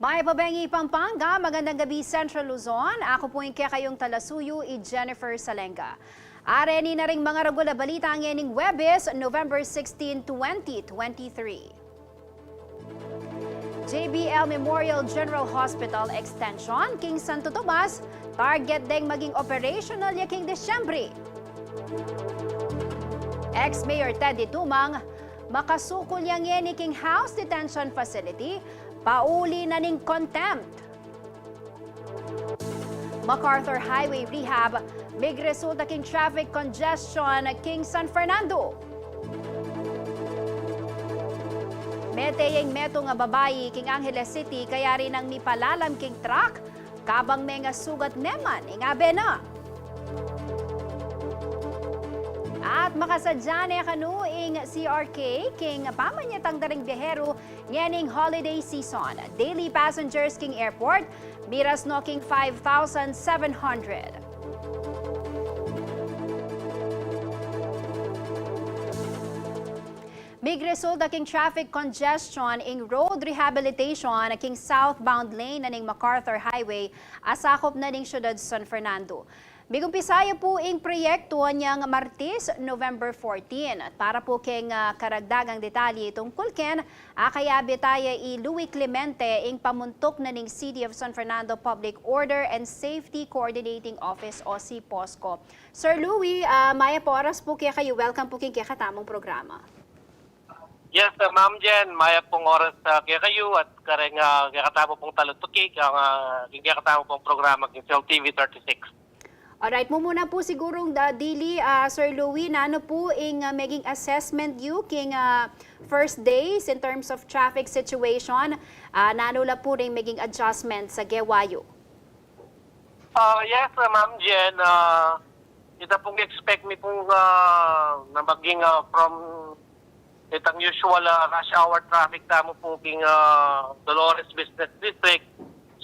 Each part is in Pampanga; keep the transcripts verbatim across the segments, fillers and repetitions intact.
Mayap a bengi Pampanga, magandang gabi Central Luzon. Aku pu ing kekayung talasuyu, i Jennifer Salenga. Areni na ring mangaragul a balita ngening Huwebes, November sixteen, twenty twenty-three. J B L Memorial General Hospital Extension king Santo Tomas, target deng maging operational ya king Disyembre. Ex-Mayor Teddy Tumang, makasukul ya ngeni king House Detention Facility, pauli na ning contempt. MacArthur Highway Rehab, migresulta king traffic congestion king San Fernando. Mete ya ing metung a babai king Angeles City, kayari nang mipalalam king truck, kabang mengasugat ne man ing abe na. At makasadya ne kanu ing C R K king pamanyatang da ring biaheru ngening holiday season. Daily passengers king airport, miras no king five thousand seven hundred. Migresulta king traffic congestion ing road rehabilitation king southbound lane na ning MacArthur Highway a sakup na ning syudad San Fernando. Migumpisa ya pu ing proyektu anyang Martes, November fourteen. At para pu king, ah, karagdagang detalye tungkul ken, akayabe taya i Louie Clemente, ing pamuntuk na ning City of San Fernando Public Order and Safety Coordinating Office o si POSCO. Sir Louie, ah, mayap a oras pu kekayu. Welcome pu king kekatamung programa. Yes, uh, Ma'am Jen, mayap pung oras, uh, kekayu at kareng, uh, kekatamu pung talutukik, ang, uh, kekatamu pung programa king Cell T V thirty-six. Alright, mumuna pu sigurung da, dili, ah, Sir Louie, nanu pu ing, ah, meging assessment yu king, ah, first days in terms of traffic situation? Ah, nanu la pu ring meging adjustment sa gewa yu? Ah, yes, uh, Ma'am Jen, ah, ita pung expect mi pung, ah, na maging, ah, from itang usual, ah, rush hour traffic tamu pu king, ah, Dolores Business District.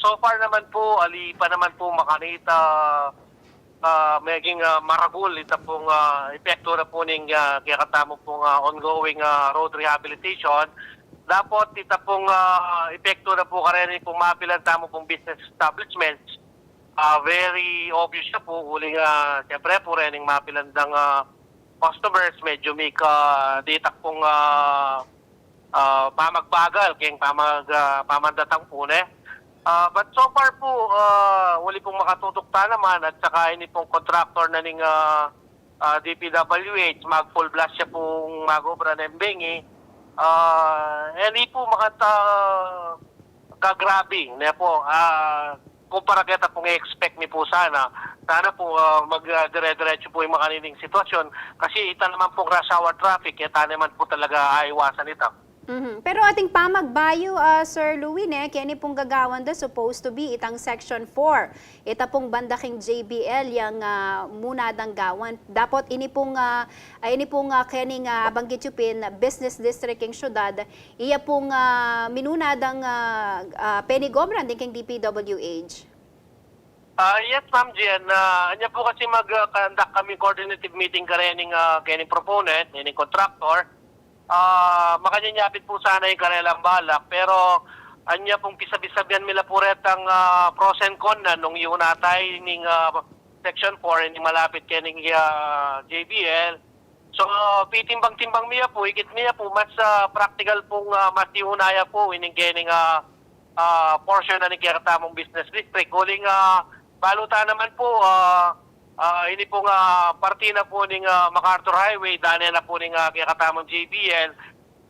So far naman pu, ali pa naman pu makanita, ah, meging, ah, maragul ita pung, ah, epektu na pu ning, ah, kekatamu pung, ah, ongoing, ah, road rehabilitation. Dapot ita pung, ah, epektu na pu kareni pung mapilan tamu pung business establishments. Ah, very obvious na pu, uling, ah, siyempre pu, rening mapilan dang, ah, customers, medyo mika ditak pung, ah, ah, pamagbagal keng pamag-, ah, pamandatang pu, ne? Ah, but so far pu, ah, uli pung makatutuk ta naman at saka ini pung contractor na ning, ah, ah, D P W H, mag-full blast siya pung mag-obra neng bengi. Ah, ini pu makata kagrabe, ne pu, ah, kumpara keta pung i-expect mi pu sana. Sana pu, ah, mag, ah, dire-diretso pu ing makanining sitwasyon. Kasi ita naman pung rush hour traffic, ita naman pu talaga aiwasan ita. Mhm. Pero ating pamagbayu, ah, Sir Louie, ne, keni pung gagawan da supposed to be itang Section four. Ita pung banda king J B L yang, ah, muna dang gawan. Dapot ini pung, ah, ah, ini pung, ah, kening, ah, abanggit yu pin, business district king syudad, iya pung, ah, minuna dang, ah, ah, penigobran ding king D P W H. Ah, yes, Ma'am Jen. Ah, anya pu kasi mag, ah, conduct kami coordinative meeting karening, ah, kening proponent, kening contractor. Ah, makanyan yapin pu sana ing karelang balak, pero anya pung pisabi-sabian mi la pu retang, ah, pros and con na nung iuna ta ining, ah, Section four, ining malapit kening, ah, J B L. So, pitimbang-timbang mi ya pu, ikit mi ya pu, mas, ah, practical pung, ah, mas iuna ya pu ining kening, ah, ah, portion na ning kekatamung business district. Uling, ah, balu ta naman pu, ah, ah, ini pung, ah, parti na pu ning, ah, MacArthur Highway, dane na pu ning, ah, kekatamung J B L.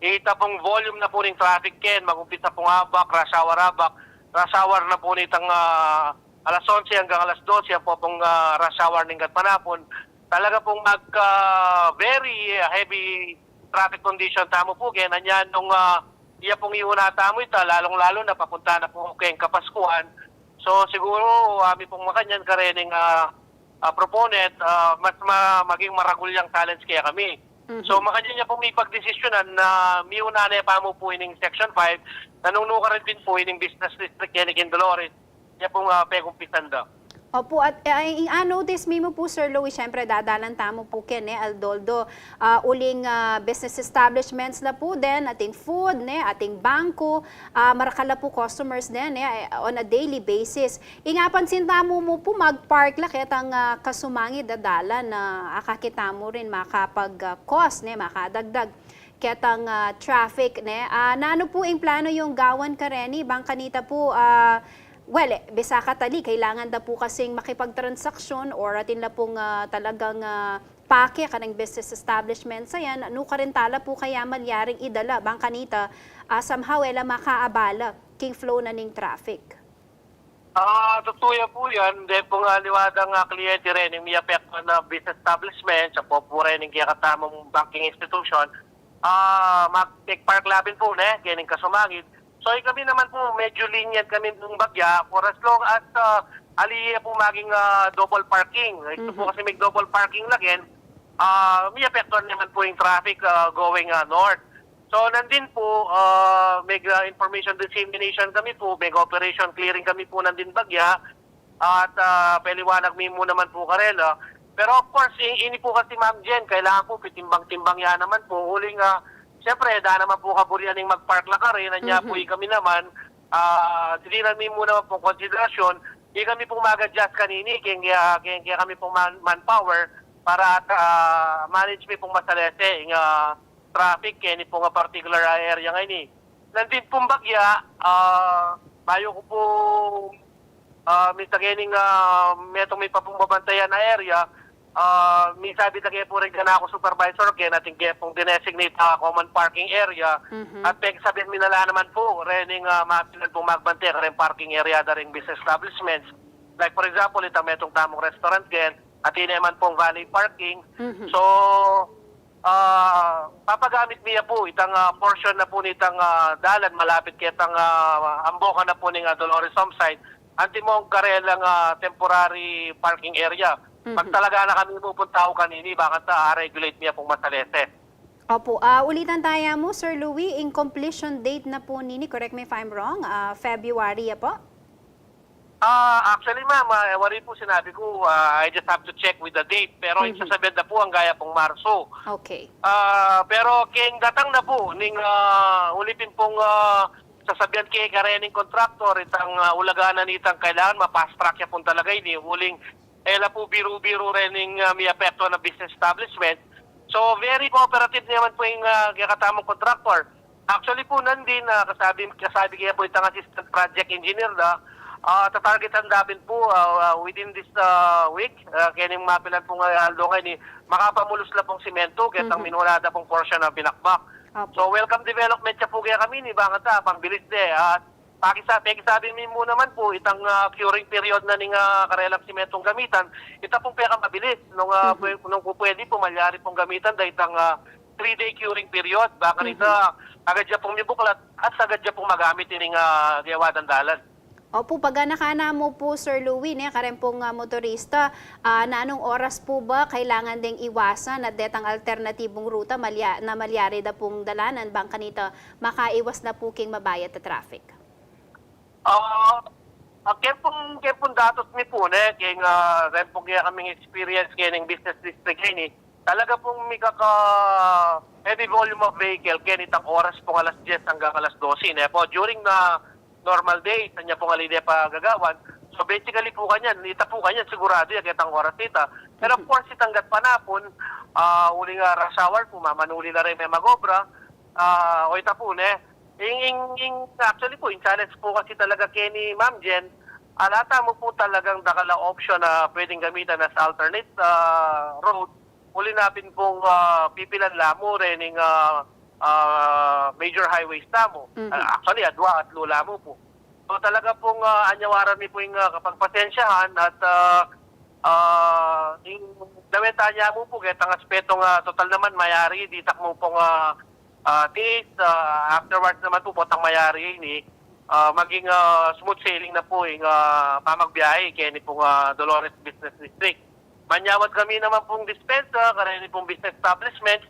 Ita pung volume na pu ning traffic ken, mag-umpisa pung abak, rush hour abak, rush hour na pu nitang, ah, alas onse hanggang alas dose, yan pu pung, ah, rush hour ning gatpanapun. Talaga pung mag, ah, very, ah, heavy traffic condition tamu pu, kaya nanyan nung, ah, iya pung iuna tamu ita, lalong-lalo na papunta na pu keng Kapaskuhan. So, siguro, ah, mi pung makanyan karening, ah, ah, proponent, ah, mas ma-, maging maragul yang challenge kaya kami. So, makanyan ya pung mipagdesisyonan na miuna na pamu pu ining Section five, na nung nukarin din pu ining business district kaya ni Dolores, ya pung, ah, pegumpisan da. Opo, at, eh, ing, ah, notice mi mu pu, Sir Louie, siyempre, dadalan tamu pu ken, eh, although, ah, uling, ah, business establishments la pu den, ating food, ne, ating bangko, ah, marakal la pu customers den, eh, on a daily basis. Ing apansin tamu mu pu, mag-park la ketang, ah, kasumangid a dalan na akakit tamu rin makapag, ah, cause, ne, makadagdag ketang, ah, traffic, ne. Ah, nanu pu ing plano yung gawan kareni, bang kanita pu, ah, well, eh, bisa katali, kailangan da pu kasing makipagtransaksyon or atin la pung, ah, talagang, ah, pake kaneng business establishment sa yan, nukarin tala pu kaya malyaring idala, bang kanita, ah, somehow, e la makaabala king flow na ning traffic. Ah, tutu ya pu yan. Deng pung, ah, liwat dang, ah, kliyente rening miapektuan na business establishment, sa pu pu rening kekatamung banking institution, ah, mag-take park la pin pu, ne, kening kasumangid. So, ikami naman pu, medyo lenient kami nung bagya, for as long as, ah, ali ya pu maging, ah, double parking. Ito pu kasi may double parking la ken, ah, miapektuan naman pu yung traffic, ah, going, ah, north. So, nandin pu, ah, may, ah, information dissemination kami pu, may operation clearing kami pu nandin bagya, at, ah, paliwanag mi mu naman pu karela. Pero of course, i-, ini pu kasi, Ma'am Jen, kailangan pu pitimbang-timbang ya naman pu. Uling, ah, siyempre, da naman pu kaburian ning mag-park la kareni, nya pu ikami naman, ah, tininan mi mu naman pung konsiderasyon, ikami pung mag-adjust kanini, kaya, kaya, kaya kami pung man-, manpower para, ah, manage mi pung masalese, ing, ah, traffic keni pung, ah, particular, ah, area ngeni. Nandin pung bagya, ah, bayu ku pu, ah, minsan kening, ah, metung mi pa pung babantayan a area, ah, misabi ta ke pu reng kanaku supervisor, ken atin ke pung dinesignate, ah, common parking area, at pegsabian mi na la naman pu rening, ah, mapilan pung magbante kareng parking area da reng business establishments. Like for example, itang metung tamung restaurant ken, atin naman pung valet parking. So, ah, papagamit mi ya pu itang, ah, portion na pu nitang, ah, dalan malapit ketang, ah, ambokan na pu ning, ah, Dolores Homesite. Antimong karelang, ah, temporary parking area. Pag talaga na kami pupunta pu kanini, bang kanita, ah, regulate mi ya pung masalese. Opo. Ah, ulitan taya mu, Sir Louie, ing completion date na pu nini, correct me if I'm wrong, ah, February ya pu? Ah, actually, ma'am, ah, e wari pu sinabi ku, ah, I just have to check with the date. Pero ing sasabian da pu, anggaya pung Marso. Okay. Ah, pero keng datang na pu ning, ah, uli pin pung, ah, sasabian ke karening contractor, itang, ah, ulaga na nitang kailangan ma-fast track ya pun talaga ini, uling e la pu biru-biru rening, ah, miapektuan na business establishment. So, very cooperative naman pu ing, ah, kekatamung contractor. Actually pu, nandin, ah, kasabi, kasabi ke pu itang assistant project engineer da, ah, tatargetan da pin pu, ah, ah, within this, ah, week, ah, kening mapilan pung, ah, aldo ngeni, makapamulus la pung semento ketang minula da pung portion a binakbak. So, welcome development ya pu kaya kami ini, bang kanita, pambilis de, ah, pakisa-, pakisabi mi mu naman pu, itang, ah, curing period na ning, ah, karelang sementong gamitan, ita pung pekamabilis, nung, ah, pwe-, nung pu pwede pu, malyari pung gamitan da itang, ah, three-day curing period, bang kanita, agad ya pung mibuklat at agad ya pung magamit ining, ah, gewa dang dalan. Opu, paganaka na mu pu, Sir Louie, ne, karen pung, ah, motorista, ah, nanung oras pu ba kailangan deng iwasan at detang alternatibung ruta malya-, na malyari da pung dalanan bang kanita makaiwas na pu king mabayat a traffic? Ah, ah, keng pung, keng pung datos mi pu, ne, keng, ah, keng pung kaya kaming experience keng business district ini, talaga pung mikaka heavy volume of vehicle keng itang oras pung alas diyes anggang alas dose, ne pu. During na normal days, anya pung ali de pa gagawan. So basically pu kanyan, ita pu kanyan, sigurado ya ketang oras ita. Pero of course, itang gatpanapun, ah, uling, ah, rush hour pu, mamanuli la rin me magobra, ah, o ita pu, ne, Ing, ing, ing, actually pu, ing challenge pu kasi talaga keni, Ma'am Jen, ala tamu pu talagang dakal a option na pwedeng gamitan as alternate, ah, road, uli na pin pung, ah, pipilan la mu rening, ah, ah, major highways tamu. Ah, actually, adwa, atlu la mu pu. So, talaga pung, ah, anyawaran mi pu ing, ah, kapagpasensyahan at, ah, Ah, ing daweta nya mu pu, ketang aspeto nga total naman mayari, ditak mu pung, ah, ah, tiis, ah, afterwards naman pu, potang mayari ini, ah, maging, ah, smooth sailing na pu ing, ah, pamagbiyahe keni pung, ah, Dolores Business District. Manyawad kami naman pung dispensa, kareni pung business establishment,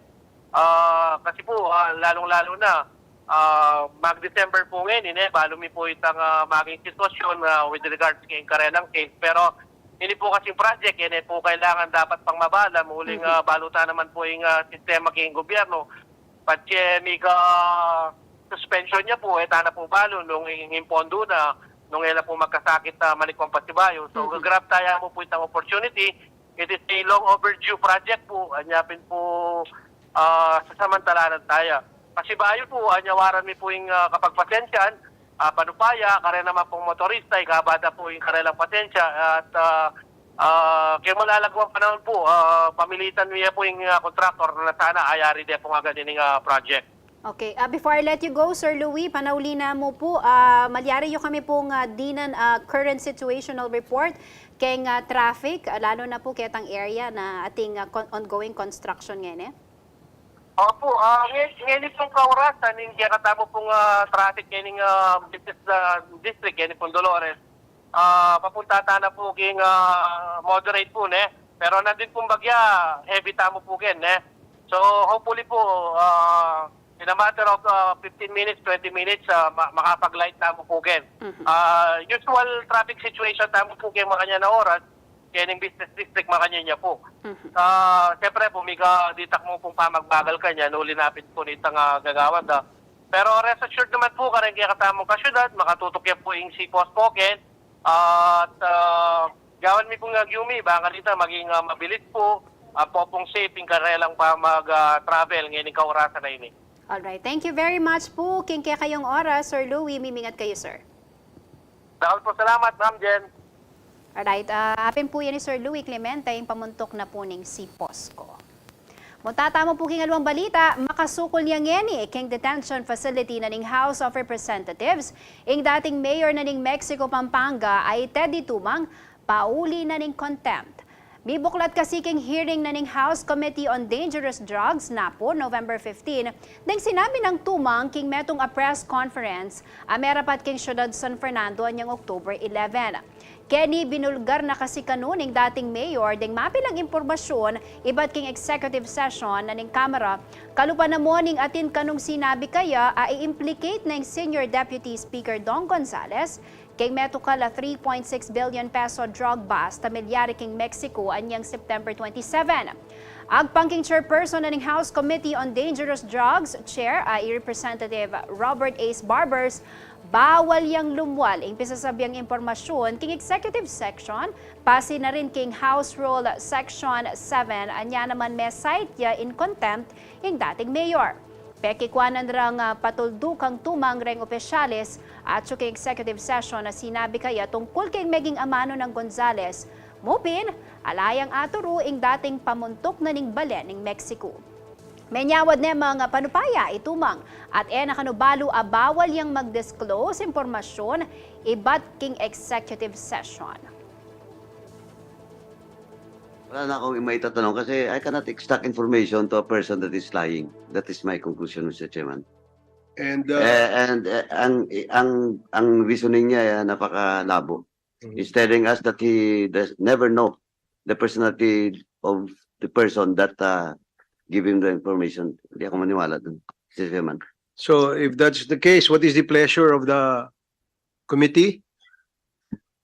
ah, kasi pu, ah, lalong-lalo na, ah, mag-December pu ngeni, ne, balu mi pu itang, ah, maging sitwasyon, ah, with regards keng karelang case. Pero ini pu kasing project, ini pu kailangan dapat pang mabala, uling, ah, balu ta naman pu ing, ah, sistema keng gobyerno. Patse mika suspension nya pu, e ta na pu balu nung ing, ing pondo na, nung e la pu magkasakit, ah, manikwang pasibayu. So, gagrab taya mu pu itang opportunity. It is a long overdue project pu. Anya pin pu, ah, sasamantalanan taya. Pasibayu pu, anya waran mi pu ing, ah, kapagpasensian, ah, panupaya, karela naman pung motorista, ikabada pu ing karelang pasensya, at, ah, ah, keng malagwang panahon pu, ah, pamilitan mi ya pu ing, ah, kontraktor na sana ayari de pu agad ining, ah, project. Okay. Ah, before I let you go, Sir Louie, panauli na mu pu, ah, malyari yu kami pung, ah, dinan, ah, current situational report keng, ah, traffic, ah, lalu na pu ketang area na ating, ah, con-, ongoing construction ngeni. Opu, ah, nge-, ngeni pung kaurasan, ing kekatamu pung, ah, traffic ngening, ah, business, ah, district, ngeni pung Dolores. Ah, papunta ta na pu king, ah, moderate pu, ne? Pero nandin pung bagya, heavy tamu pu ken, ne? So, hopefully pu, ah, in a matter of, ah, fifteen minutes, twenty minutes, ah, ma-, makapag-light tamu pu ken. Mhm. Ah, usual traffic situation tamu pu ken makanyan a oras, kening business district makanyan ya pu. Mhm. Ah, siyempre pu, mika ditak mu pung pamagbagal kanyan, uli na pin pu nitang, ah, gagawan da. Pero rest assured naman pu, kareng kekatamung kasyudad, makatutuk ya pu ing C-POSCO ken, at, ah, gawan mi pung agyumi, bang kanita maging, ah, mabilis pu, ah, pu pung safe ing karelang pamag, ah, travel ngening kaurasan a ini. Alright. Thank you very much pu king kekayung oras, Sir Louie. Mimingat kayu, sir. Dakal pung salamat, Ma'am Jen. Alright. Ah, apin pu yan i Sir Louie Clemente, ing pamuntuk na pu ning C-POSCO. Munta tamu pu king aliwang balita, makasukul ya ngeni king detention facility na ning House of Representatives ing dating mayor na ning Mexico, Pampanga, a i Teddy Tumang, pauli na ning contempt. Mibuklat kasi king hearing na ning House Committee on Dangerous Drugs, napo, November fifteen, deng sinabi nang Tumang king metung a press conference a merapat king siyudad San Fernando anyang October eleven. Keni binulgar na kasi kanu ning dating mayor deng mapilang impormasyun ibat king executive session na ning Kamara, kalupa na mu ning atin kanung sinabi kaya a i-implicate na ing Senior Deputy Speaker Dong Gonzales king metukal a three point six billion peso drug bust a milyari king Mexico anyang September twenty-seven. Agpang king chairperson na ning House Committee on Dangerous Drugs, Chair, a i Representative Robert Ace Barbers, bawal yang lumwal ing pisasabiang impormasyun king executive section, pasi na rin king House Rule Section seven, anya naman me-cite ya in contempt ing dating mayor. Pekikwanan rang, ah, patuldu kang Tumang reng opisyales, atyu king executive session a sinabi kaya tungkul king meging amanu nang Gonzales, mu pin, ala yang aturu ing dating pamuntuk na ning balen ning Mexico. Menyawad ne mang panupaya i Tumang, at e na kanu balu a bawal yang mag-disclose impormasyun ibat king executive session. Wala na akong maitatanong kasi I cannot extract information to a person that is lying. That is my conclusion, Mister Chairman. And uh, Eh, and eh, ang ang ang reasoning niya eh, napakalabo. Mhm. He's telling us that he does never know the personality of the person that uh, give him the information. Hindi ako maniwala dun, Mister Chairman. So if that's the case, what is the pleasure of the committee?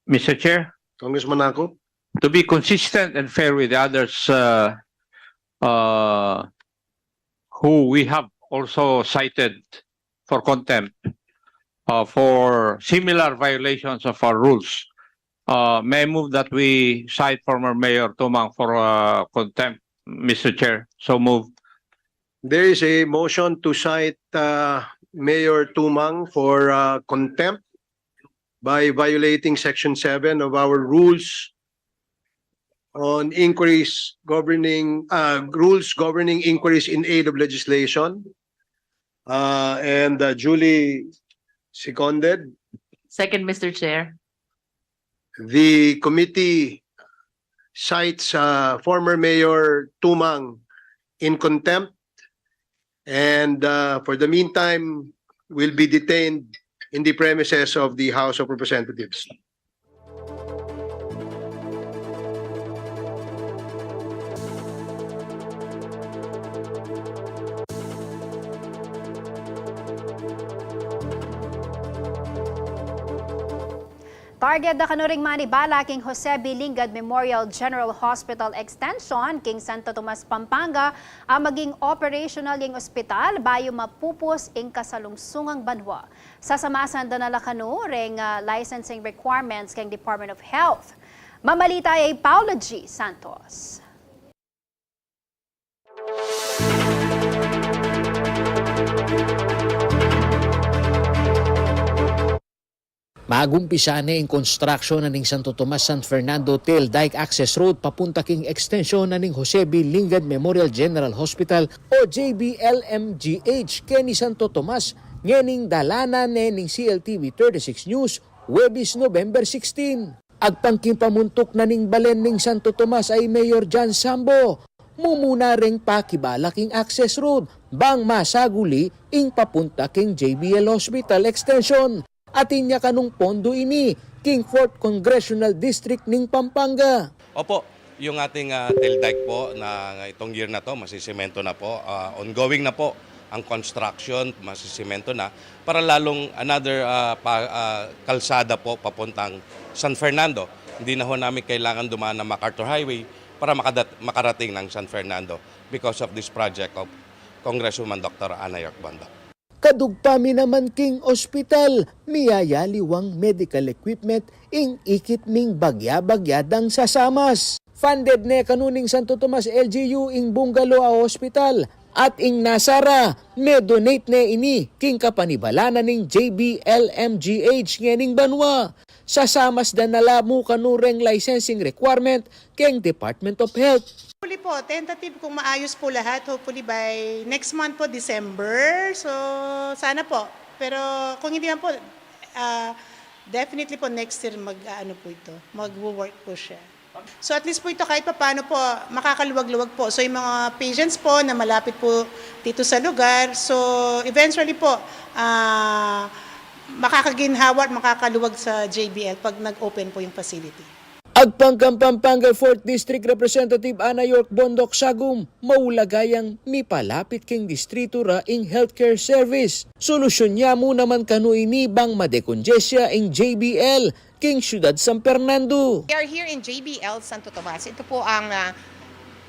Mister Chair, Congressman Ako? To be consistent and fair with the others uh, uh, who we have also cited for contempt uh, for similar violations of our rules, uh, may I move that we cite former Mayor Tumang for uh, contempt, Mister Chair. So moved. There is a motion to cite uh, Mayor Tumang for uh, contempt by violating Section seven of our rules on inquiries governing uh, rules governing inquiries in aid of legislation. Uh, and uh, Julie seconded. Second, Mister Chair. The committee cites, uh, former Mayor Tumang in contempt, and, uh, for the meantime, will be detained in the premises of the House of Representatives. Target da kanu ring manibala king Jose B. Lingad Memorial General Hospital Extension king Santo Tomas, Pampanga, a maging operational ya ing ospital bayu mapupus ing kasalungsungang banua. Sasamasan da na la kanu reng, ah, licensing requirements keng Department of Health. Mamalita ya i Paolo G. Santos. Magumpisa ne ing construction na ning Santo Tomas San Fernando Tail Dike Access Road papunta king extension na ning Jose B. Lingad Memorial General Hospital o J B L M G H keni Santo Tomas, ngening dalanan ne ning C L T V thirty-six News, Huwebes, November sixteen. Agpang king pamuntuk na ning balen ning Santo Tomas a i Mayor John Sambo, mumuna reng pakibala king access road bang masaguli ing papunta king J B L Hospital Extension. Atin ya kanung pondo ini king Fourth Congressional District ning Pampanga. Opo, yung ating, ah, tail dike po na itong year na to, masisemento na po. Ah, ongoing na po ang construction, masisemento na. Para lalong another, ah, pa-, ah, kalsada po papuntang San Fernando. Hindi na ho namin kailangan dumaan ng MacArthur Highway para makadat-, makarating ng San Fernando because of this project of Congresswoman Doctor Ana York Bondoc. Kadugpa mi naman king ospital, miyayaliwang medical equipment ing ikit ming bagya-bagya dang sasamas. Funded ne kanu ning Santo Tomas L G U ing bungalow a ospital, at ing nasara, me-donate ne ini king kapanibalanan ning J B L M G H ngening banua. Sasamas da na la mu kanu reng licensing requirement keng Department of Health. Hopefully po, tentative kung maayos po lahat, hopefully by next month po, December. So, sana po. Pero kung hindi man po, ah, definitely po next year mag-aano po ito, magwo-work po siya. So at least po ito kahit papaano po makakaluwag-luwag po. So yung mga patients po na malapit po dito sa lugar, so eventually po, ah, makakaginhawa at makakaluwag sa J B L pag nag-open po yung facility. Agpang kang Pampanga Fourth District Representative Ana York Bondoc Sagum, maulaga yang mipalapit king distrito ra ing healthcare service. Solusyon ya mu naman kanu ini bang madekonjesya ing J B L king syudad San Fernando. We are here in J B L Santo Tomas. Ito po ang, ah,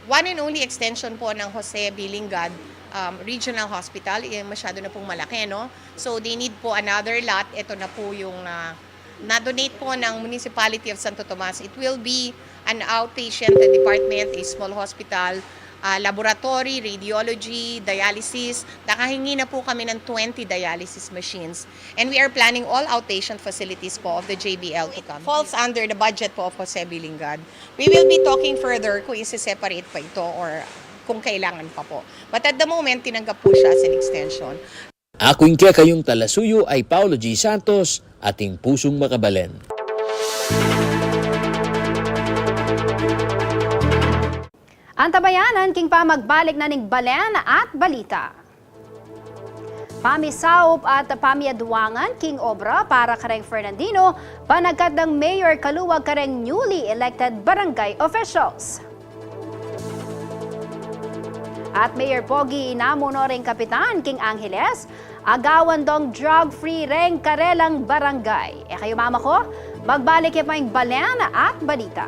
one and only extension po ng Jose B. Lingad, um, Regional Hospital. Eh, masyado na pong malaki, no? So, they need po another lot. Ito na po yung, ah, na-donate po ng Municipality of Santo Tomas. It will be an outpatient department, a small hospital, ah, laboratory, radiology, dialysis. Nakahingi na po kami ng twenty dialysis machines. And we are planning all outpatient facilities po of the J B L to come. It falls under the budget po of Jose B. Lingad. We will be talking further kung isi-separate pa ito or kung kailangan pa po. But at the moment, tinanggap po siya as an extension. Aku ing kekayung talasuyu a i Paolo G. Santos, ating pusung makabalen. Antabayanan king pamagbalik na ning balen at balita. Pamisaup at pamiadwangan king obra para kareng Fernandino, panagkat dang mayor kaluwag kareng newly elected barangay officials. At Mayor Pogi inamu no reng kapitan king Angeles, agawan dong drug-free reng karelang barangay. E kayu mamako, magbalik ya pa ing balen at balita.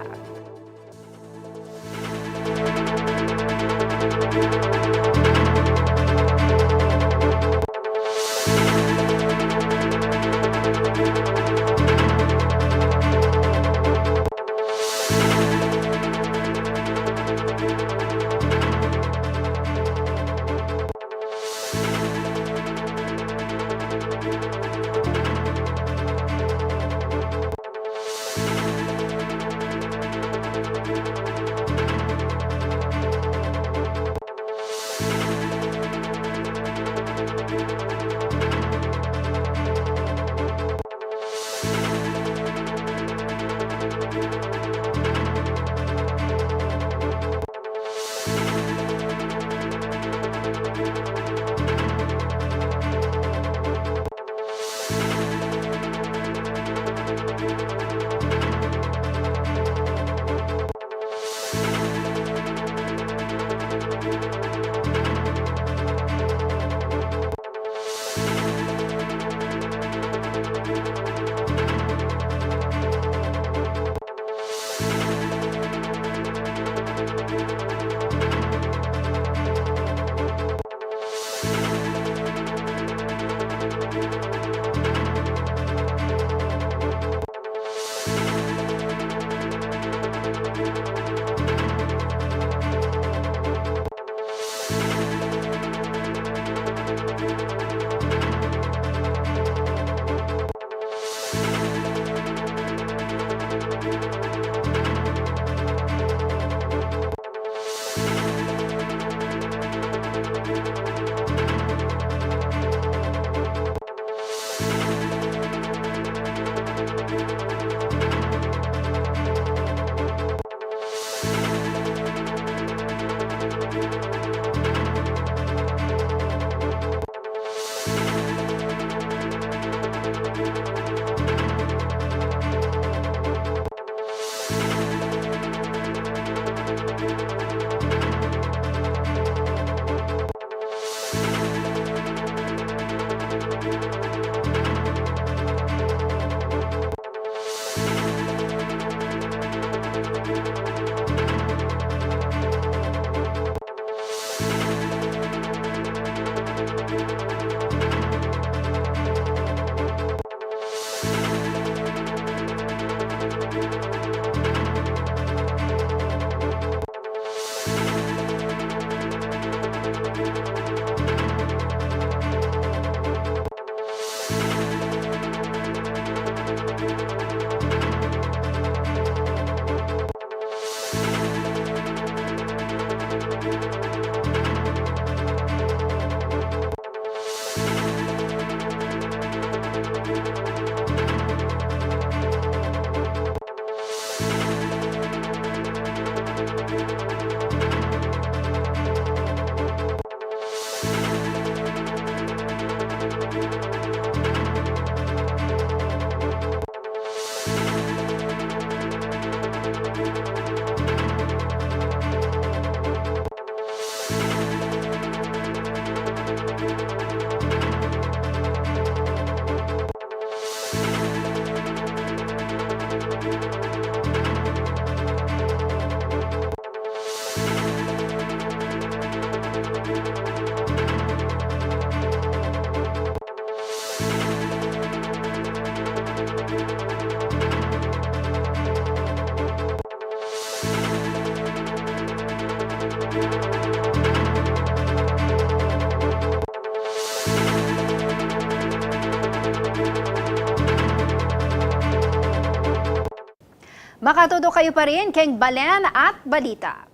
Makatutok kayu pa rin keng Balen at Balita.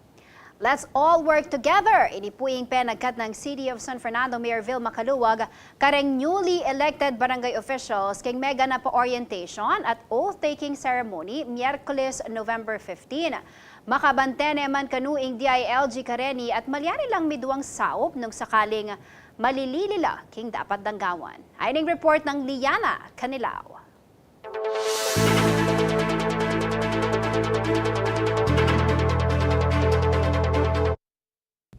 Let's all work together. Ini pu ing penagkat nang City of San Fernando Mayor Vilma Caluag kareng newly elected barangay officials keng meganap a orientation at oath-taking ceremony Miyerkules, November fifteen. Makabante ne man kanu ing D I L G kareni at malyari lang miduang saup nung sakaling malilila king dapat dang gawan. Ayni ing report nang Liana Canilao.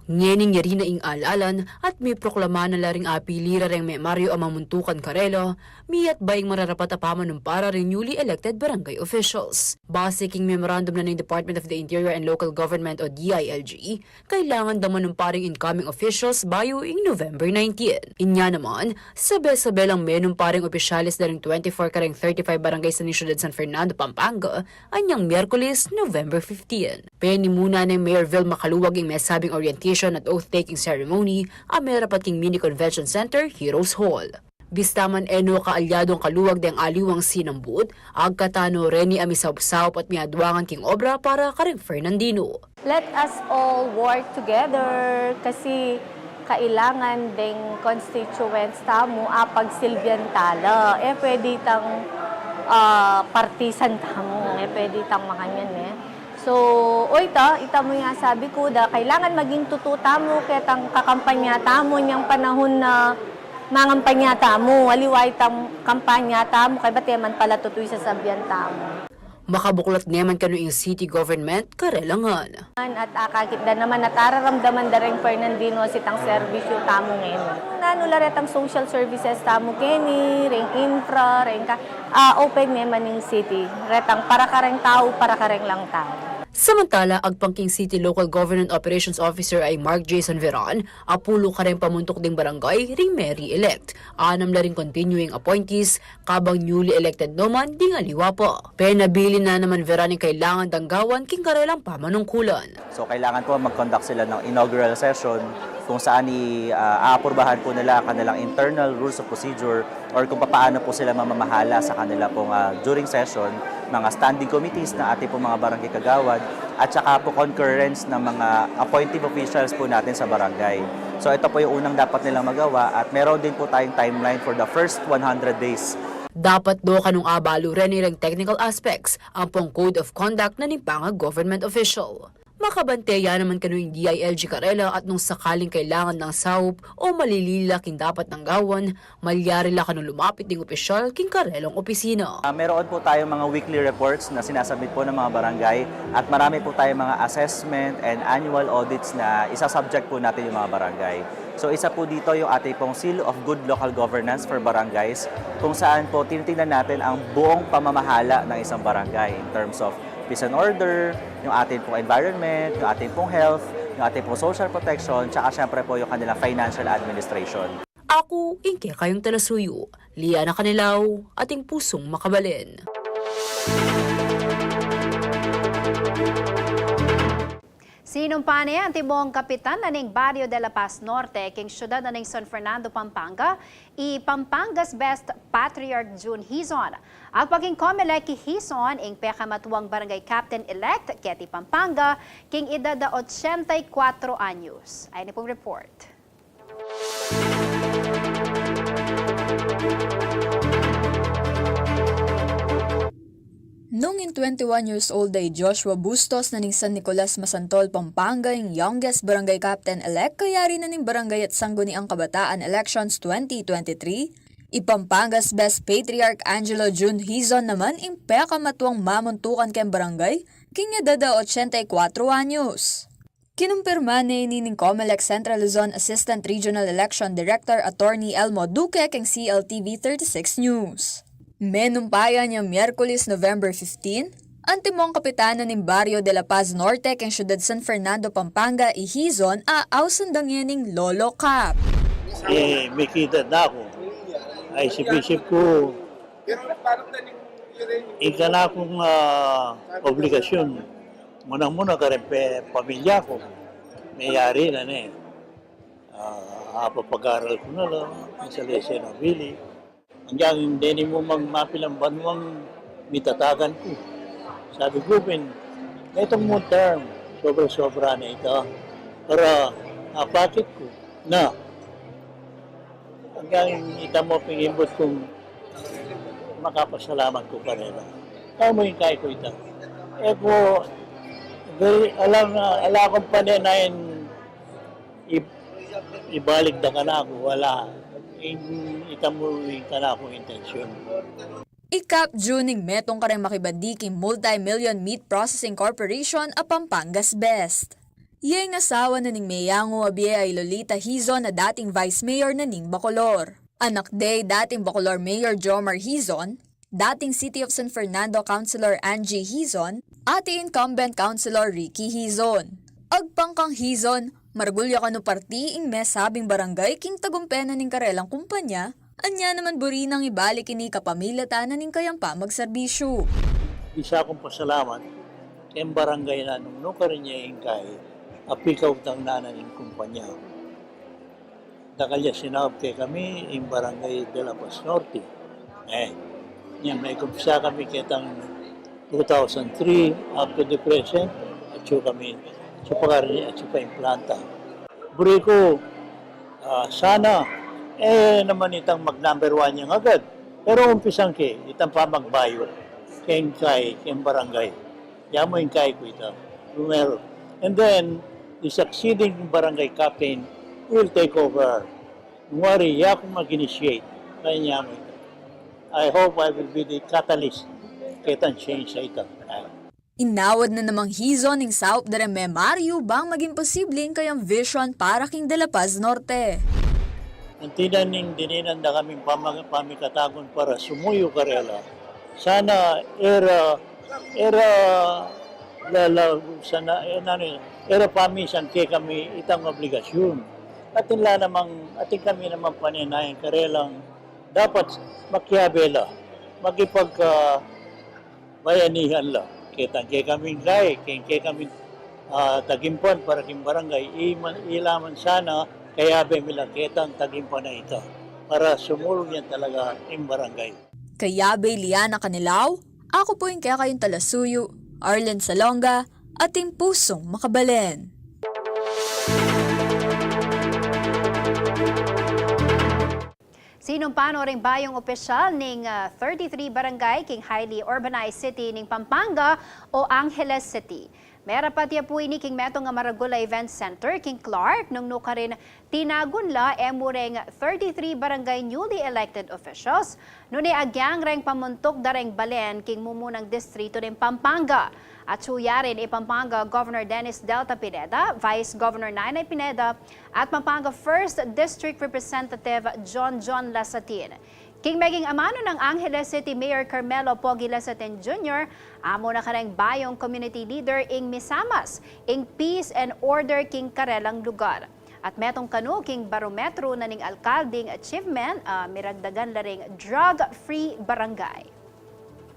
Ngening yari na ing alalan at miproklama na la ring apili ra reng memaryu a mamuntukan karela, miyatba ing mararapat a pamanumpa ra ring newly elected barangay officials. Base king memorandum na ning Department of the Interior and Local Government o D I L G, kailangan dang manumpa ring incoming officials bayu ing November nineteen. Inya naman, sabe-sabe lang menumpa ring opisyales da ring twenty-four kareng thirty-five barangays na ning Syudad San Fernando, Pampanga, anyang Miyerkules, November fifteen. Penimuna neng Mayor Vilma Caluag ing mesabing orientation at oath-taking ceremony a merapat king Mini Convention Center, Heroes Hall. Bista man e no kaalyadung Caluag deng aliwang sinambut, agkatano reni a misaup-saup at miaduangan king obra para kareng Fernandino. Let us all work together kasi kailangan deng constituents tamu apagsilbian tala. E pwede itang, ah, partisan tamu, e pwede itang makanyan, e. So, o ita, ita mu ing sabi ku da, kailangan maging tutu tamu ketang kakampanya tamu nyang panahun na mangampanya tamu, aliwa itang kampanya tamu, kaybat e man pala tutu ing sasabian tamu. Makabuklat ne man kanu ing city government karela ngan. At akakit da naman at araramdaman da reng Fernandino itang serbisyu tamu ngeni. Nanu la retang social services tamu keni, reng infra, reng ka-, ah, open ne man ing city. Retang para kareng tau, para kareng lang tau. Samantala, agpang king City Local Government Operations Officer a i Mark Jason Veran, apulu kareng pamuntuk ding barangay ring Mary-elect. Anam la ring continuing appointees, kabang newly elected no man ding aliwa pa. Penabilin na naman Veran ing kailangan dang gawan king karelang pamanungkulan. So, kailangan po mag-conduct sila ng inaugural session kung saan i-, ah, aaprubahan po nila ang kanilang internal rules of procedure or kung papaano po sila mamamahala sa kanila pong, ah, during session, mga standing committees ng ating pong mga barangay kagawad, at saka po concurrence ng mga appointive officials po natin sa barangay. So, ito po yung unang dapat nilang magawa at meron din po tayong timeline for the first one hundred days. Dapat do kanung abalu reni reng technical aspects ampong code of conduct na ning panga-government official. Makabante ya naman kanu ing D I L G karela at nung sakaling kailangan dang saup o malilila king dapat nang gawan, malyari la kanung lumapit ding opisyal king karelang opisina. Ah, meron po tayong mga weekly reports na sinasubmit po ng mga barangay at marami po tayong mga assessment and annual audits na isasubject po natin yung mga barangay. So, isa po dito yung ating pong Seal of Good Local Governance for Barangays, kung saan po tinitingnan natin ang buong pamamahala ng isang barangay in terms of peace and order, yung ating pong environment, yung ating pong health, yung ating pong social protection, tsaka syempre po yung kanilang financial administration. Aku ing kekayung talasuyu, Liana Canilao, ating pusung makabalen. Sinumpa ne antimong kapitan na ning Barrio de la Paz Norte king syudad na ning San Fernando, Pampanga, i Pampanga's Best Patriarch Jun Hizon. Agpang king Comelec i Hizon ing pekamatuang barangay captain-elect keti Pampanga king edad a ochenta y kuatro anyos. Ayni pung report. Nung ing twenty-one years old a i Joshua Bustos na ning San Nicolas Masantol, Pampanga, ing youngest barangay captain-elect kayari na ning Barangay at Sangguniang Kabataan Elections twenty twenty-three, i Pampanga's Best Patriarch Angelo Jun Hizon naman ing pekamatuang mamuntukan keng barangay king edad a ochenta y kuatro anyos. Kinumpirma ne ini ning Comelec Central Luzon Assistant Regional Election Director Attorney Elmo Duque keng C L T V thirty-six News. Menumpa ya niang Miyerkules, November fifteen, antimong kapitan na ning Barrio de la Paz Norte keng syudad San Fernando, Pampanga, i Hizon a ausan da ngening Lolo Cap. E, mikita da ku. Ay, isip-isip ku, ing kanakung, ah, obligasyon, munang-muna kareng pamilya ku, meyari na ne. Ah, apapag-aral ku na la, ing salese na bili. Anggiyang deni mu magmapilan banwang mitatagan ku. Sabi ku pin, "Itang mu term, sobra-sobra na ita para apakit ku na." Anggang ita mu pin, imbut kung makapasalamat ku karela. Amu ing kai ku ita. E ku, ala, ala kung panenayan i-, ibalik da kanaku, ala. Ing, ita mu ing kanaku intensyun. Ikapju ning metung kareng makibandi king Multi-Million Meat Processing Corporation a Pampanga's Best. Iya ing asawa na ning meyangu a bie a i Lolita Hizon a dating Vice Mayor na ning Bacolor. Anak de i dating Bacolor Mayor Jomar Hizon, dating City of San Fernando Councilor Angie Hizon, at i incumbent Councilor Ricky Hizon. Agpang kang Hizon, maragul ya kanu parti ing mesabing barangay king tagumpe na ning karelang kumpanya, anya naman buri nang ibalik ini kapamilatan na ning kayang pamagserbisyu. Bisa kung pasalamat keng barangay na nung nukarin ya ing kai, apikautang na na ning kumpanya. Dakal ya sinaup kekami ing Barangay de la Paz Norte. E, nya, mekumpisa kami ketang two thousand three up to the present, atsu kami, atsu pa karin, atsu pa ing planta. Buri ku, a, sana, e naman itang mag number one yang agad. Pero umpisan ke itang pamagbayu keng kai, keng barangay. Yamu ing kai ku ita. Primero. And then, the succeeding barangay captain will take over. Nung wari, yaku mag-initiate. Kaya yamu ita. I hope I will be the catalyst ketang change a ita. Inawad na namang Hizon ing saup da reng memaryu bang maging posible ing kayang vision para king De La Paz Norte. Anti na ning dinan da kaming pamag-, pamikatagun para sumuyu karela. Sana e ra, e ra, la, la, sana, e, nanu, e ra pamisan kekami itang obligasyun. Atin la namang, atin kami namang panenayan karelang dapat makiabe la, makipagka, bayanihan la. Ketang kekaming kai, keng kekaming, a, tagimpan para king barangay, i man, ila man sana, kayabe mi la ketang tagimpan a ita. Para sumulung yan talaga ing barangay. Kayabe Liana Canelao, aku pu ing kekayung talasuyu, Arlen Salonga, ating pusung makabalen. Sinumpa no ring bayung opisyal ning, ah, thirty-three barangay king highly urbanized city ning Pampanga o Angeles City. Merapat ya pu ini king metung a maragul a event center king Clark nung nukarin tinagun la e mu reng thirty-three barangay newly elected officials, nune agyang reng pamuntuk da reng balen king mumunang distritu ning Pampanga. Atsu ya rin i Pampanga Governor Dennis Delta Pineda, Vice Governor Nainay Pineda, at Pampanga First District Representative John John Lasatin. King meging amanu nang Angeles City Mayor Carmelo Pogi Lasatin Junior, amu na kareng bayung community leader ing misamas ing peace and order king karelang lugar. At metung kanu king barometro na ning alkalding achievement, ah, miragdagan la ring drug-free barangay.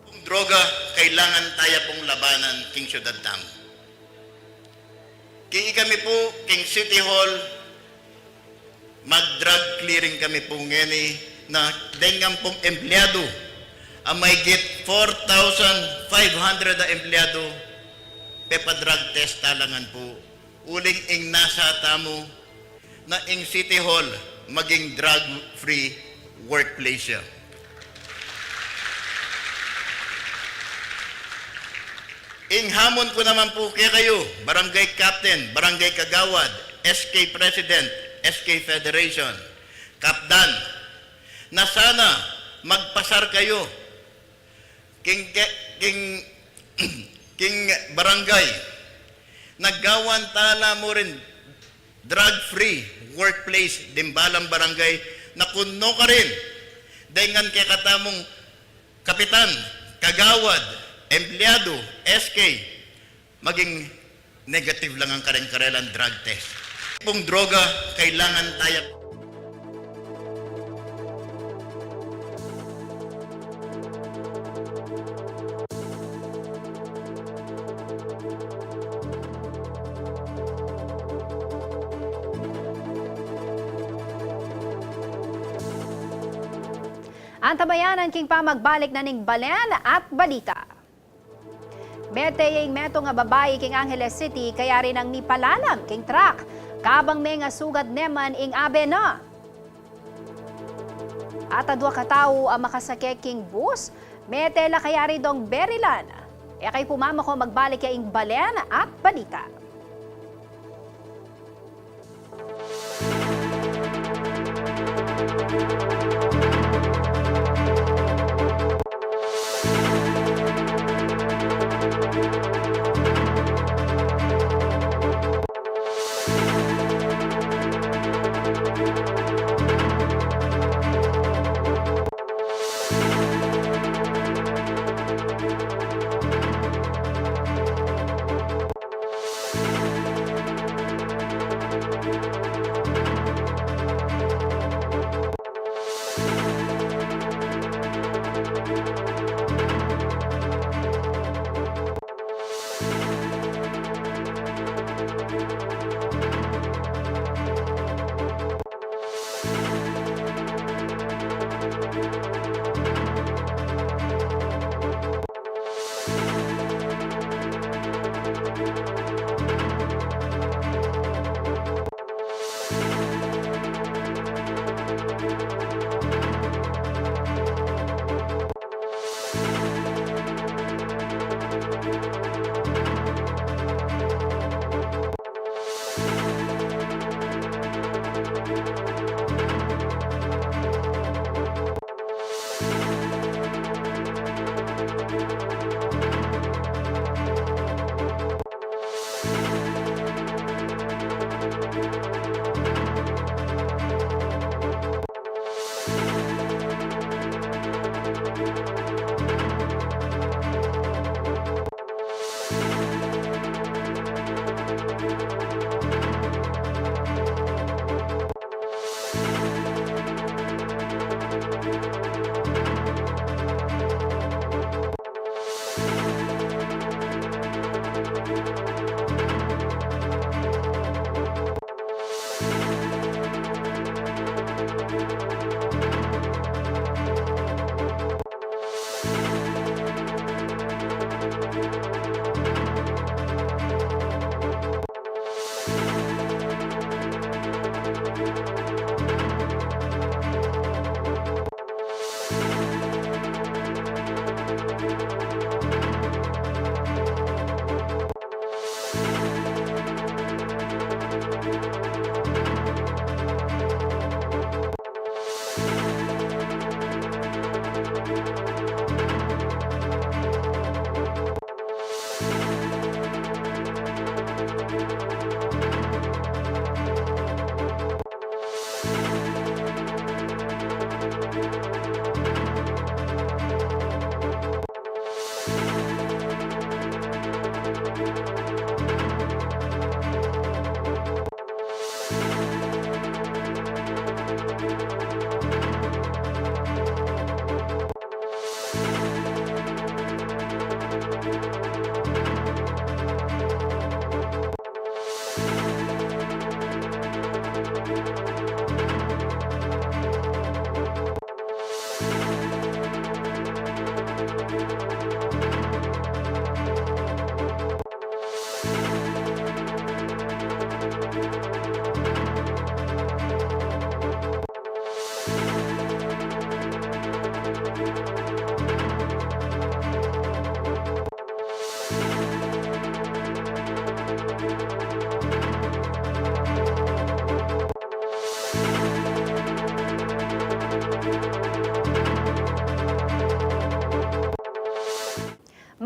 Pung droga, kailangan taya pung labanan king syudad tamu. King ikami pu, king City Hall, mag-drug clearing kami pu ngeni na deng ampong empleyadu, a maygit four thousand five hundred a empleyadu, pepa-drug test talangan pu, uling ing nasa tamu, na ing City Hall maging drug-free workplace ya. Ing hamon ku naman pu kekayu, barangay captain, barangay kagawad, S K president, S K federation, kapdan, na sana magpasar kayu king, king, king barangay. Nagawan tala mu rin drug-free workplace ding balang barangay na kun nukarin, deng kekatamung kapitan, kagawad, empleyadu, S K, maging negative lang ang kareng-karelang drug test. Pung droga, kailangan taya. Antabayanan king pamagbalik na ning balen at balita. Mete ya ing metung a babai king Angeles City, kayari nang mipalalam king truck, kabang mengasugat ne man ing abe na. At adua katau a makasakit king bus, mete la kayari dong berilan. E kayu pumamako, magbalik ya ing balen at balita.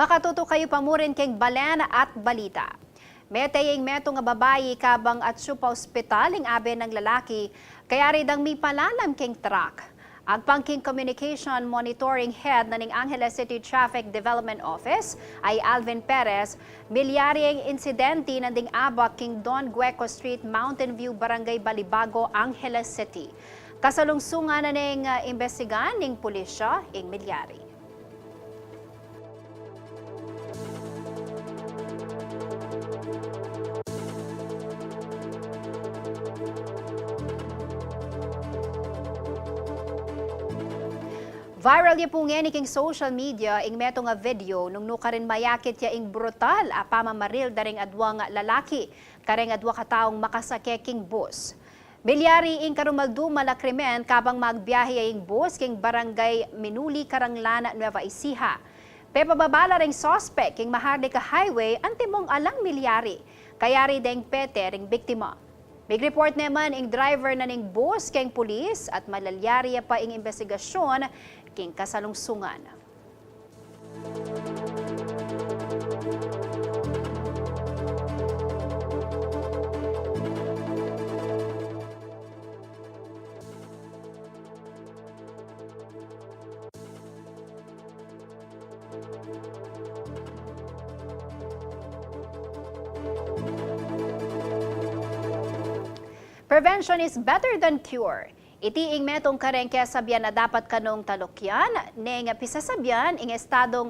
Makatutu kayu pa murin keng balen at balita. Mete ya ing metung a babai kabang atsu pa ospital ing abe nang lalaki, kayari dang mipalalam keng truck. Agpang king Communication Monitoring Head na ning Angeles City Traffic Development Office a i Alvin Perez, milyari ing insidente nanding abak king Don Gueco Street, Mountain View, Barangay Balibago, Angeles City. Kasalungsungan na ning, ah, imbestigan ning pulisya ing milyari. Viral ya pu ngeni king social media ing metung a video nung nukarin mayakit ya ing brutal a pamamaril da ring adwang lalaki kareng adwa kataung makasake king bus. Milyari ing karumaldumal a krimen kabang magbiahe ya ing bus king Barangay Minuli, Caranglan, Nueva Ecija. Pepababa la ring suspek king maharlik a highway antimong alang milyari, kayari deng pete ring biktima. Mig-report naman ing driver na ning bus keng pulis at malalyari ya pa ing imbestigasyun king kasalungsungan. Prevention is better than cure. Iti ing metung kareng kesabian a dapat kanung talukyan neng pisasabian ing estadung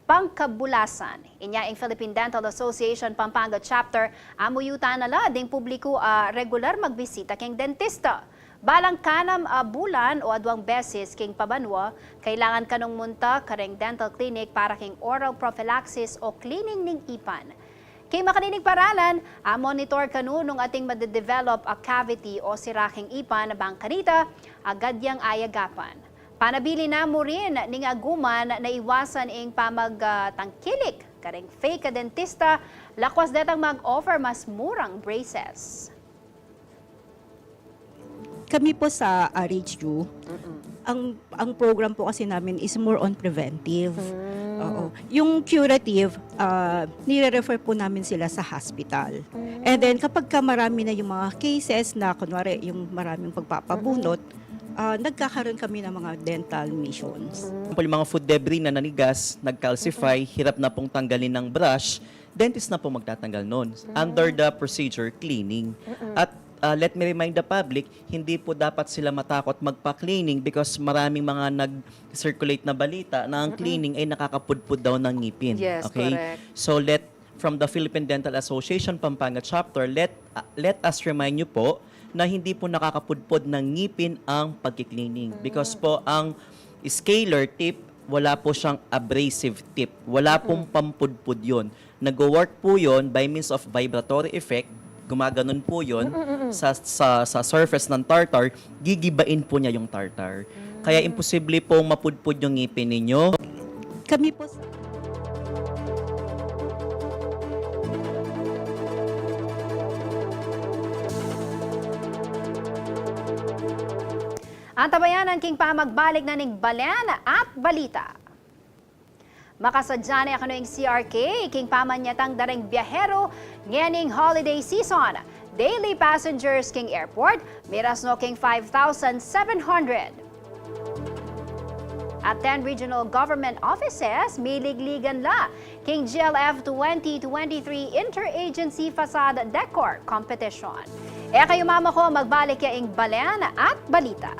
pangkabulasan. Inya ing Philippine Dental Association Pampanga Chapter, amuyutan na la ding publiku a regular magbisita king dentista. Balang kanam a bulan o adwang beses king pabanwa, kailangan kanung munta kareng dental clinic para king oral prophylaxis o cleaning ning ipan. King makanining paralan, a-monitor kanu nung ating made-develop a cavity o sira king ipan, bang kanita agad yang ayagapan. Panabilin na mu rin ning aguman na iwasan ing pamagtangkilik kareng fake a dentista, lakwas detang mag-offer mas murang braces. Kami po sa R H U, ang, ang program po kasi namin is more on preventive. Oo. Yung curative, ah, nire-refer po namin sila sa hospital. And then, kapag ka marami na yung mga cases na, kunwari, yung maraming pagpapabunot, ah, nagkakaroon kami ng mga dental missions. Example, yung mga food debris na nanigas, nag-calcify, hirap na pong tanggalin ng brush, dentist na po magtatanggal nun under the procedure cleaning. At, ah, let me remind the public, hindi po dapat sila matakot magpa-cleaning because maraming mga nag-circulate na balita na ang cleaning ay nakakapudpud daw ng ngipin. Yes, okay? Correct. So let, from the Philippine Dental Association Pampanga Chapter, let, ah, let us remind you po na hindi po nakakapudpud ng ngipin ang pagki-cleaning. Because po ang scaler tip, wala po siyang abrasive tip. Wala pong pampudpud yun. Nagwo-work po yun by means of vibratory effect. Gumaganon po yun sa, sa, sa surface ng tartar, gigibain po niya yung tartar. Kaya imposible pong mapudpud yung ngipin ninyo. Kami po sa Antabayanan king pamagbalik na ning balen at balita. Makasadya ne kanu ing C R K king pamanyatang da reng biahero ngening holiday season. Daily passengers king airport, miras no king five thousand seven hundred. At ten regional government offices, miligligan la king G L F twenty twenty-three Interagency Facade Decor Competition. E kayu mamako, magbalik ya ing balen at balita.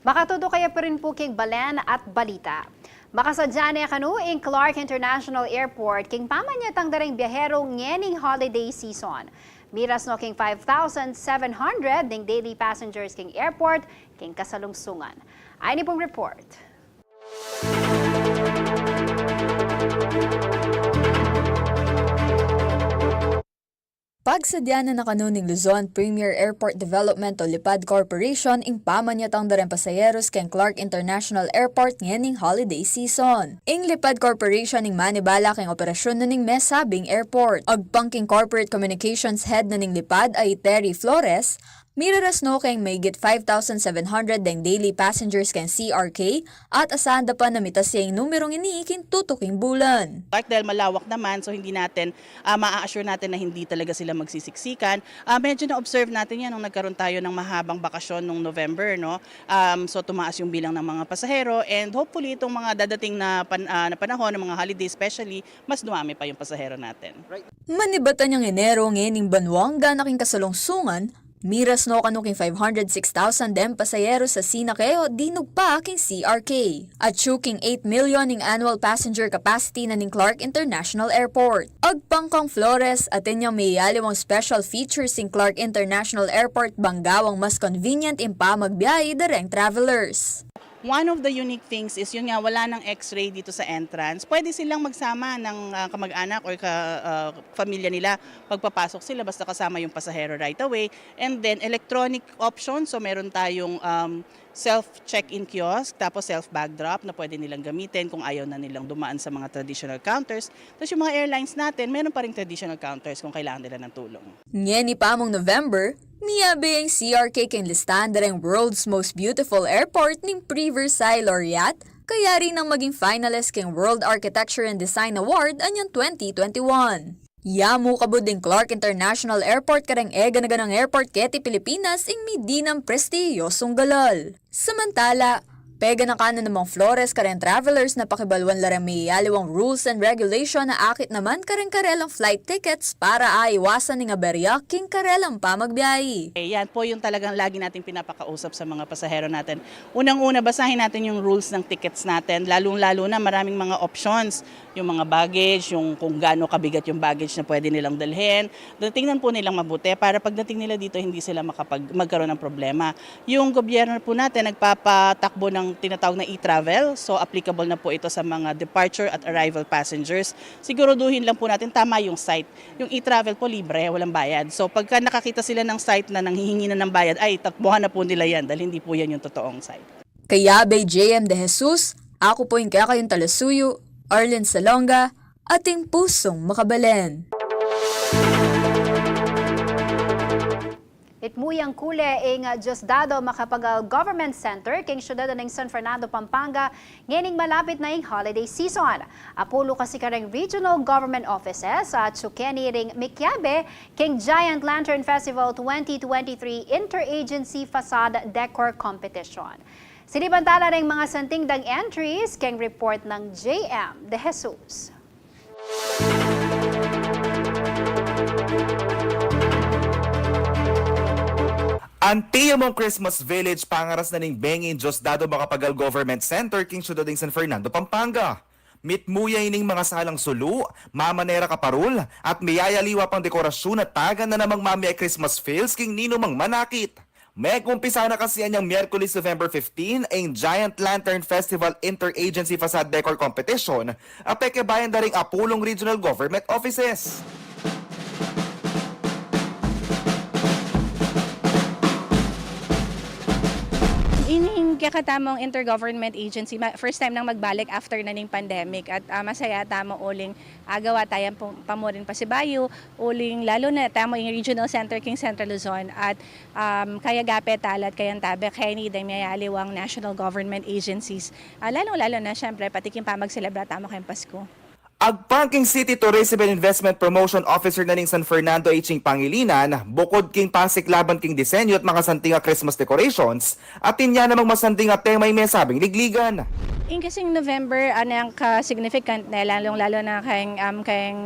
Makatutukayan pa rin po king balen at balita. Makasadya ne kanu ing Clark International Airport king pamanyatang da reng biyahero ngening holiday season. Miras no king five thousand seven hundred ding daily passengers king airport king kasalungsungan. Ayni pung report. Pagsadya na kanu ning Luzon Premier Airport Development o LIPAD Corporation ing pamanyatang da reng pasayeros keng Clark International Airport ngening holiday season. Ing LIPAD Corporation ing manibala keng operasyun na ning mesabing airport. Agpang king Corporate Communications Head na ning LIPAD a i Terry Flores, miraras no keng mahigit five thousand seven hundred deng daily passengers keng C R K at asahan da pa na mitas ya ing numerung ini king tutuking bulan. Park dahil malawak naman, so hindi natin, ah, ma-assure natin na hindi talaga sila magsisiksikan. Ah, medyo na-observe natin yan nung nagkaroon tayo ng mahabang bakasyon nung November, no? Um, so tumaas yung bilang ng mga pasahero and hopefully itong mga dadating na, pan- ah, na panahon, ng mga holiday especially, mas dumami pa yung pasahero natin. Manibatan yang Enero ngening banwang dana king kasalungsungan, miras no kanu king five hundred six thousand deng pasayeros a sinake o dinugpa king C R K. Atyu king eight million ing annual passenger capacity na ning Clark International Airport. Agpang kang Flores, atin yang miyayaliwang special features ing Clark International Airport bang gawang mas convenient ing pamagbiyahe da reng travelers. One of the unique things is yun nga, wala ng X-ray dito sa entrance. Pwede silang magsama ng, ah, kamag-anak or ka, ah, pamilya nila. Magpapasok sila basta kasama yung pasahero right away. And then, electronic option. So, meron tayong, um, self check-in kiosk, tapos self bag drop na pwede nilang gamitin kung ayaw na nilang dumaan sa mga traditional counters. Tapos yung mga airlines natin, meron pa ring traditional counters kung kailangan nila ng tulong. Ngeni pa mung November, miyabe ing C R K king listahan da reng World's Most Beautiful Airport ning Prix Versailles laureate, kayari nang maging finalist king World Architecture and Design Award anyang twenty twenty-one. Yamu kabud ding Clark International Airport kareng e gana-ganang airport keti Pilipinas ing midinan prestiyosung galal. Samantala, peganakan na namang Flores kareng travelers na pakibaluan la reng miyayaliwang rules and regulation a akit naman kareng karelang flight tickets para aiwasan ing aberya king karelang pamagbiyahe. Eh, yan po yung talagang lagi nating pinapakausap sa mga pasahero natin. Unang-una, basahin natin yung rules ng tickets natin. Lalong-lalo na maraming mga options. Yung mga baggage, yung kung gaano kabigat yung baggage na pwede nilang dalhin. Tingnan po nilang mabuti para pagdating nila dito, hindi sila makapag-, magkaroon ng problema. Yung gobyerno po natin nagpapatakbo ng tinatawag na e-travel. So, applicable na po ito sa mga departure at arrival passengers. Siguraduhin lang po natin tama yung site. Yung e-travel po libre, walang bayad. So, pagka nakakita sila ng site na nanghihingi na ng bayad, ay, takbuhan na po nila yan dahil hindi po yan yung totoong site. Kaya, Bay J M De Jesus, aku po ing kekayung talasuyu, Arlene Salonga, ating pusung makabalen. Mitmu yang kule ing Diosdado Macapagal Government Center king syudad ning San Fernando, Pampanga, ngening malapit na ing holiday season. Apulu kasi kareng regional government offices a atyu keni ring mikiabe king Giant Lantern Festival twenty twenty-three Interagency Facade Decor Competition. Sinibantala ring mga santing dang entries keng report nang J M De Jesus. Anti ya mung Christmas Village pangaras na ning bengi ing Diosdado Macapagal Government Center king syudad ning San Fernando, Pampanga. Mitmu ya ining mga salang sulu, mamanera kaparul, at miyayaliwa pang dekorasyun at tagan na namang mamie Christmas feels king ninumang manakit. Mekumpisa na kasi anyang Miyerkules, November fifteen, ing Giant Lantern Festival Interagency Facade Decor Competition a pekiabe da ring apulung regional government offices. Ining kekatamung intergovernment agency, ma-, first time nang magbalik after na ning pandemic at, ah, masaya tamu uling agawa tayang pam-, pamurin pasibayu, uling lalo na tamu ing regional center king Central Luzon at, um, kayagape tala at kayantabe keni deng miyayaliwang national government agencies. Ah, lalong-lalo na, siyempre, pati king pamagselebra tamu keng Pasko. Agpang king City Tourism and Investment Promotion Officer na ning San Fernando H ing Pangilinan, bukud king pasiklaban king disenyu at makasanting a Christmas decorations, atin ya namang masanting a tema ing mesabing ligligan. Ing kasing November, ah, nang ka-significant ne, lalong-lalo na keng, um, keng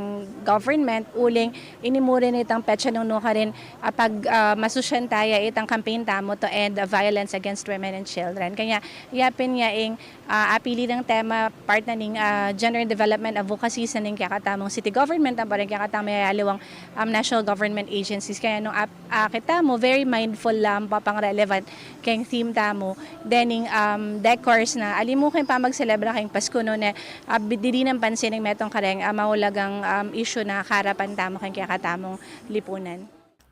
government, uling ini mu rin itang petsa nung nukarin, ah, pag, ah, masusyan taya itang campaign tamu to end, ah, violence against women and children. Kaya, yapin ya ing, ah, apili nang tema part na ning, ah, gender and development advocacy sa ning kekatamung city government, ampo rin kekatamung yayaliwang, um, national government agencies. Kaya nung ap-, ah, kita mu, very mindful lang, papang relevant keng theme tamu. Dening, um, decors na, ali mu keng pamagselebra keng Pasko, nune, ah, bi-, didinan pansin ing metung kareng, ah, maulagang, um, issue na karapan tamu keng kekatamung lipunan.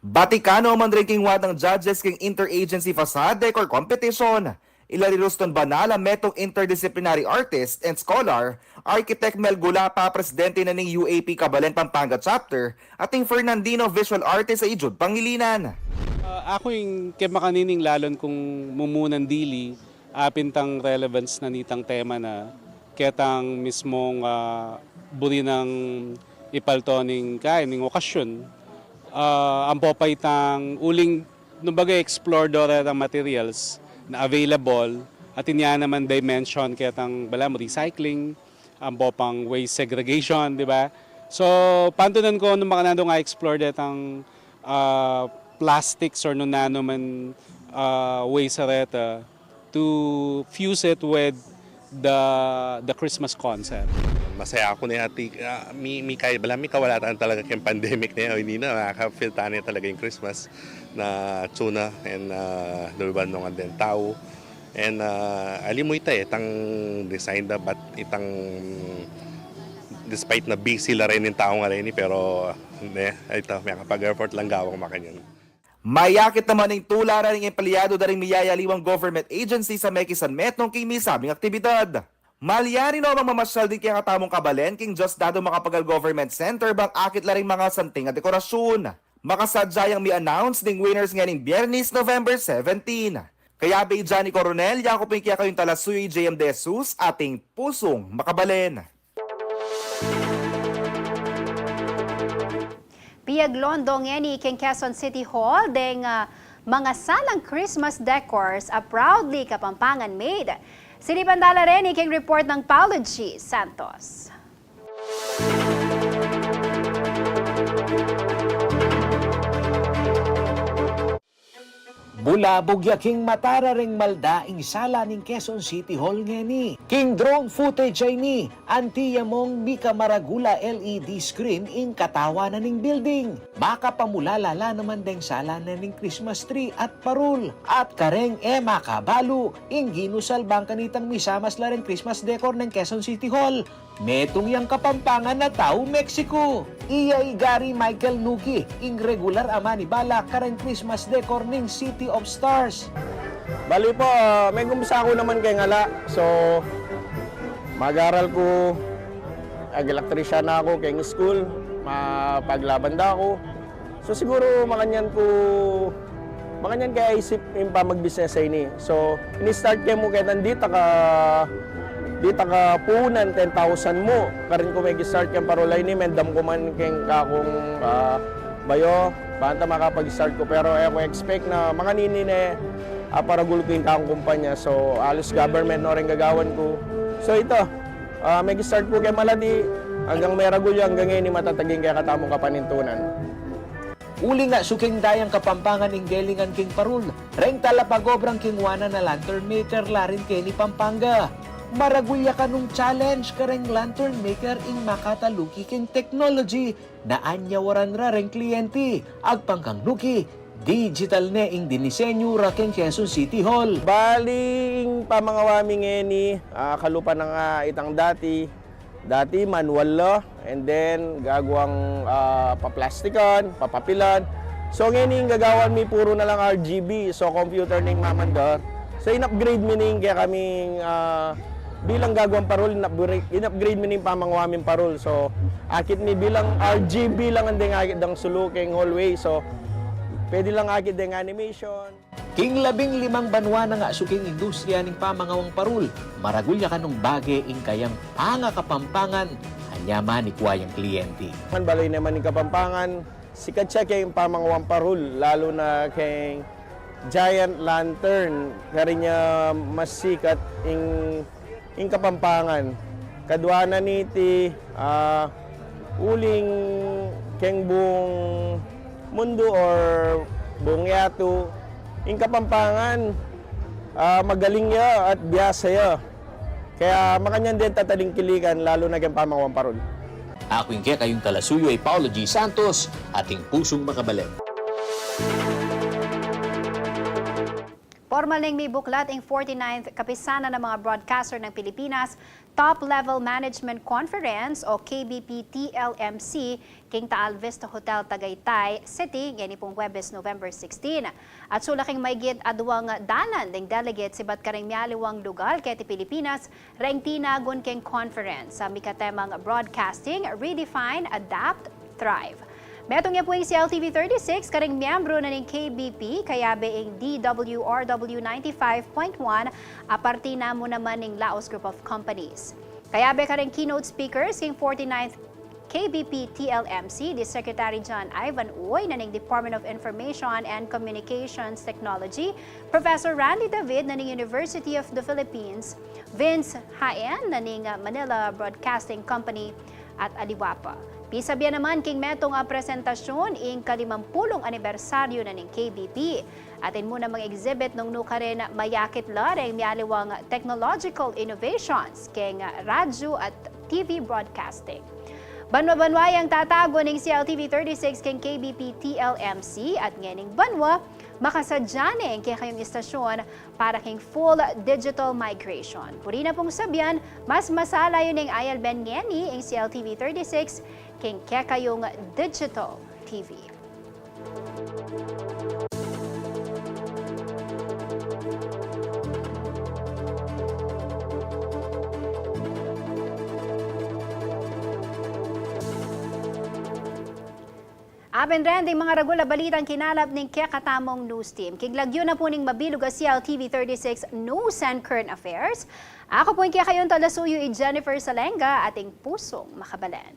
Batikano man rin king wadang judges king interagency facade decor competition. Ila ri Ruston Banal a metung interdisciplinary artist and scholar, Architect Mel Gulapa, presidente na ning U A P Kabalen Pampanga Chapter, at ing Fernandino visual artist a Ijud Pangilinan. Ah, aku ing kemakanin ing lalun kung mumunan dili, apin tang relevance na nitang tema na ketang mismong, ah, buri nang ipalto ning kain, ning okasyon. Ah, ampo pa itang uling, kumbaga, explore do retang materials na available, atin ya naman dimension ketang balamu recycling, ampo pang waste segregation, di ba? So, pantunan ku nung makananu nga explore detang, ah, plastics or nung nanu man, ah, waste a reta to fuse it with the, the Christmas concept. Masaya aku ne ati, ah, mi, mi kay, bala mi kawalatan talaga keng pandemic ne, o ini na, makaka-feel tane talaga ing Christmas na tsuna and, ah, luluban nung anden tau. And, ah, ali mu ita, eh, itang design da, but itang, despite na busy la rin ing tau ngeni, pero, ne, ita, makapag-effort lang gawang makanyan. Mayakit naman ing tula da ring empleyado da ring miyayaliwang government agency sa mekisan metung king misabing aktibidad. Malyari no mang mamasyal ding kekatamung kabalen king Diosdado Macapagal Government Center bang akit la ring makasanting a dekorasyun. Makasadya yang mi-announce ding winners ngening Biyernes, November seventeen. Kayabe i Johnny Coronel, yaku pin kekayung talasuyu i J M De Jesus, atin pusung makabalen. Piyaglondo ngeni king Quezon City Hall deng, ah, mangasalang Christmas decors a proudly Kapampangan made. Silipan tala reni king report nang Paulo G Santos. Bulabug ya king mata ra reng malda ing sala ning Quezon City Hall ngeni. King drone footage a ini, anti ya mung mika maragul a L E D screen ing katawan na ning building. Makapamulala la naman deng sala na ning Christmas tree at parul. At kareng e makabalu, ing ginusalbang kanitang misamas la reng Christmas decor neng Quezon City Hall. Metung yang Kapampangan a tau Mexico. Iya i Gary Michael Nuki, ing regular a manibala kareng Christmas decor ning City of Stars. Bali po, ah, megumpisa ku naman keng ala. So, mag-aral ku, ag-electrician na ku keng school, mapaglaban da ku. So, siguru makanyan ku, makanyan ke aisip ing pamag-business a ini. So, ini-start ke mu ketang dita ka, dita ka punan, ten thousand mu. Karin ku megi-start keng parul a ini, mendam ku man keng kakung, ah, bayo, banta makapag-start ku. Pero e ku expect na makanini ne aparagul ku ing kakung kumpanya. So, alus government no reng gagawan ku. So, ita, ah, megi-start ku keng malati, anggang meragul ya, anggang ngeni matatag ing kekatamung kapanintunan. Uling asu king dayang Kapampangan ing gelingan king parul, reng talapagobrang kingwanan a lantern maker la rin keni Pampanga. Maragul ya kanung challenge kareng lantern maker ing makataluki king technology na anyawaran ra reng kliyenti, agpang kang Nuki, digital ne ing dinisenyu ra keng Quezon City Hall. Bali, ing pamangawa mi ngeni, ah, kalupa na nga itang dati, dati manual la, and then gagawang, ah, paplastikan, papapilan. So, ngeni ing gagawan mi puru na lang R G B, so computer na ing mamandar. So, in-upgrade mi ning kekaming, ah, bilang gagawang parul, in-upgrade, in-upgrade mi ning pamangawa ming parul. So, akit mi bilang R G B lang ing deng akit dang sulu keng hallway. So, pwede lang akit deng animation. King labing limang banua nang asu king industriya ning pamangawang parul, maragul ya kanung bage ing kayang pangakapampangan a Yaman ni kuwayang kliyente. Ang baloy naman ning Kapampangan, sikat ya keng pamangawang parul, lalu na keng giant lantern, karin ya mas sikat ing, ing Kapampangan. Kadua na niti, ah, uling keng buung mundu or buung yatu, ing Kapampangan, ah, magaling ya at biasa ya. Kaya makanyan deng tatalingkilikan, lalu na keng pamangawang parul. Aku ing kekayung talasuyu i Paulo G. Santos, ating pusung makabalen. Pormal neng mibuklat ing forty-ninth Kapisanan ng mga Broadcaster ng Pilipinas Top Level Management Conference o K B P T L M C king Taal Vista Hotel, Tagaytay City, ngeni pung Huwebes, November sixteen. At sula king maygit aduang dalan deng delegates ibat kareng mialiwang lugal keti Pilipinas, reng tinagun keng conference a mikatemang Broadcasting, Redefine, Adapt, Thrive. Metung ya pu ing C L T V thirty-six kareng miyembru na ning K B P, kayabe ing D W R W ninety-five point one, a parti na mu naman ning Laos Group of Companies. Kayabe kareng keynote speakers king forty-ninth K B P T L M C, di Secretary John Ivan Uy na ning Department of Information and Communications Technology, Professor Randy David na ning University of the Philippines, Vince Haen na ning, uh, Manila Broadcasting Company, at aliwa pa. Pisabian naman king metung a presentasyun ing kalimampulung anibersaryu na ning K B P. Atin mu namang exhibit nung nukarin mayakit la reng mialiwang technological innovations keng radyu at T V broadcasting. Banwa-banwa yang tatagun ning C L T V thirty-six keng K B P T L M C at ngening banwa, makasadya ne ing kekayung istasyun para king full digital migration. Buri na pung sabian, mas masala yu neng ayalben ngeni ing C L T V thirty-six keng kekayung digital T V. Aben ren ding mga ragul a balitang kinalap ning kekatamung news team. King lagyu na pu ning mabilug a C L T V thirty-six News and Current Affairs, aku pu ing kekayung talasuyu i Jennifer Salenga, ating pusung makabalen.